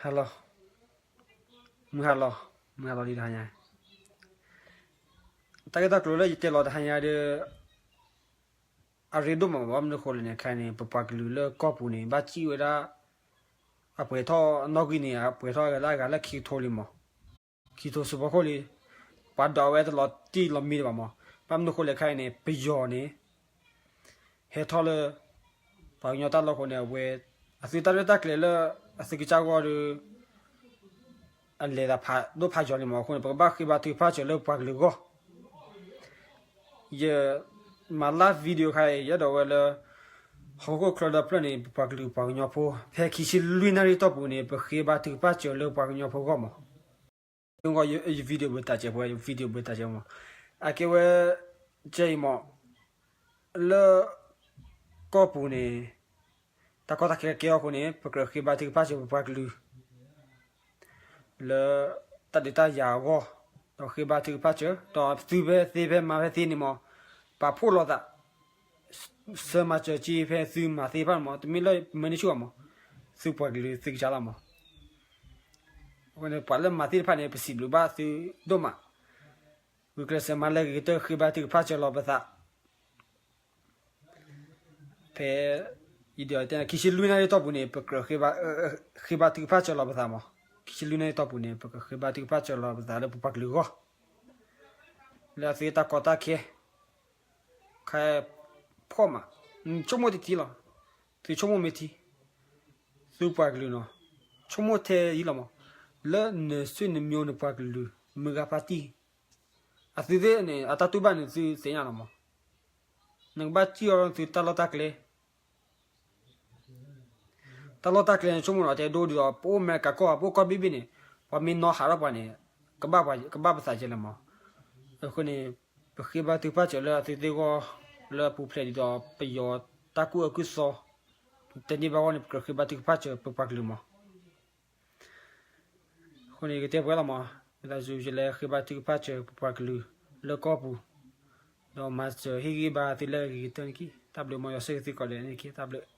ဟါလီၤ, မုၢ်ဟါလီၤ, မုၢ်ဟါလီၤလံတဟါညါ, တၢ်ဂ့ၢ်တၢ်ကျိၤလၢယတဲလီၤတဟါညါဒီး အရ့ဒိၣ်မး ဘၣ်မနုၤဃိလဲၣ်န့ၣ် ခဲအံၤန့ၣ် ပပှၤကလုာ်လၢကီၢ်ပူၤန့ၣ် ဘၣ်စံၣ်ဝဲဒၣ် အပှဲၤထီၣ်နီၣ်ဂံၢ်န့ၣ် အပှဲၤထီၣ်ဝဲဒၣ်အဂၤလၢခံကထိလံမး, ခံကထိဆူဖီခိၣ်လံ, ပှၤဒိးဝဲတလီၤတံၢ်လီၤမံဒံးဘၣ်မး, ဘၣ်မနုၤဃိလဲၣ်ခဲအံၤန့ၣ် ပယီၤန့ၣ် ဟဲထီၣ်လၢ ပှၤကညီတၢ်လီၢ်အဃိန့ၣ် အဝဲ အသုတၢ်ရဲၣ်တၢ်ကျဲၤလၢ အသုကစၢ်ဂီၢ်ဒီး အလဲၤသးဖးဒိၣ်ဖးယိာ်န့ၣ်မး, အဃိန့ၣ် ပကဘၣ်ဃ့ဘါထုကဖၣ်စၢၤလၢပှၤကလုာ်အဂီၢ်, ယမၤလၢ video ခါအံၤ ယအဲၣ်ဒိးဝဲလၢ ဟီၣ်ခိၣ်ချၢဒီဖျၢၣ်န့ၣ် ပပှၤကလုာ်ပှၤကညီဖိ ဖဲခံဆံလွံၢ်နၣ်ရံၣ်တီၢ်ပူၤန့ၣ် ပဃ့ဘါထုကဖၣ်စၢၤလၢပှၤကညီဖိအဂီၢ်မး, ယ video ဘၣ်တၢ်စဲးဖိ video ဘၣ်တၢ်စဲးမး, အကဲဝဲ ကဲအံၤမး လၢ ကီၢ်ပူၤန့ၣ် တၢ်ကီတၢ်ခဲကဲအီၤအဃိန့ၣ် ပကြၢးဃ့ဘါထုကဖၣ်စၢၤပပှၤကလုာ် လၢ တၢ်ဒုးတၢ်ယၤအဂီၢ်, ဒီးဃ့ဘါထုကဖၣ်စၢၤ ဒီးသုဖဲသ့ဖဲမၤဖဲသ့န့ၣ်မး, ပာ်ဖှိၣ်လိာ်သး ဆၢမၤစၢၤက့ၤဖဲသုမၤသ့တဖၣ်န့ၣ်မး, တမ့ၢ်လၢမၢန့ၢ်ဆူၣ်ဘၣ်မး, သုပှၤကလုာ်သုကစၢ်လီၤမး, အဃိန့ၣ် ပှၤလၢမၤသ့တဖၣ်န့ၣ် ပစံးဘျုးဘၣ်သုဒိၣ်မး, ဂုာ်ကျဲးစၢးမၤလၢအဂ့ၤကတၢၢ် ဃ့ဘါထုကဖၣ်စၢၤလီၤပသး ဖဲ ယဒုးအီၤတဲန့ၣ် ခံဆံလွံၢ်နၣ်ရံၣ်တီၢ်ပူၤန့ၣ် ပကြၢး ဃ့ဘါထုကဖၣ်စၢၤလီၤပသးမး, ခံဆံလွံၢ်နၣ်ရံၣ်တီၢ်ပူၤန့ၣ် ပကဃ့ဘါထုကဖၣ်စၢၤလီၤပသးလၢပပှၤကလုာ်အဂီၢ်, လၢအသုတၢ်ကီတၢ်ခဲ ခါ ဖှီၣ်မး, ဆိကမိၣ်တထံလီၤ, သုဆိကမိၣ်မ့ၢ်ထံ, သုပှၤကလုာ်နီၤ, ဆိကမိၣ်ထဲအံၤလီၤမး, လၢနဆွေနမျိုးနပှၤကလုာ် မုၢ်ဂၤဖါတံၢ် အသုသ့ၣ်န့ၣ် အတၢ်တူၢ်ဘၣ်န့ၣ်သုသ့ၣ်ညါလီၤမး, နကဘၣ်စံၣ်အီၤသုတၢ်လီၢ်တၢ်ကျဲ တၢ်လီၢ်တၢ်ကျဲန့ၣ် ဆိကမိၣ်နီၤ တဲဒိဒ်သိး ပအိၣ်အမဲရကၤကီၢ် ပအိၣ်ကီၢ်ဘ့ၣ်ဘ့ၣ်န့ၣ် ပှၤမ့ၢ်နီၣ်ဟးထီၣ်ပှၤန့ၣ် ကဘၣ်ပှၤ ကဘၣ်ပသးကဲလဲၣ်မး, အဃိန့ၣ် ပဃ့ဘါထုကဖၣ်စၢၤလၢအသုသ့ၣ်အဂီၢ် လၢအပူၤဖျဲးဒ်သိး ပယီၤတၢ်ကူၣ်အၢကူၣ်သီ တန့ၢ်ဘၣ်အဂီၢ်န့ၣ် ပကြၢးဃ့ဘါထုကဖၣ်စၢၤပပှၤကလုာ်မး အဃိန့ၣ် ယကတဲပှဲၤလီၤမး, မ့ၢ်သးစူၤယလဲၤဃ့ဘါထုကဖၣ်စၢၤပပှၤကလုာ်လၢကီၢ်ပူၤ, ဒီးမၤစၢၤဟ့ၣ်ဂံၢ်ဘါသုလၢအဂ့ၤကတၢၢ်န့ၣ်ခံ, တၢ်ဘျုးမး ယွၤဆိၣ်ဂ့ၤသုကိးဂၤဒဲးန့ၣ်ခံ, တၢ်ဘျုး.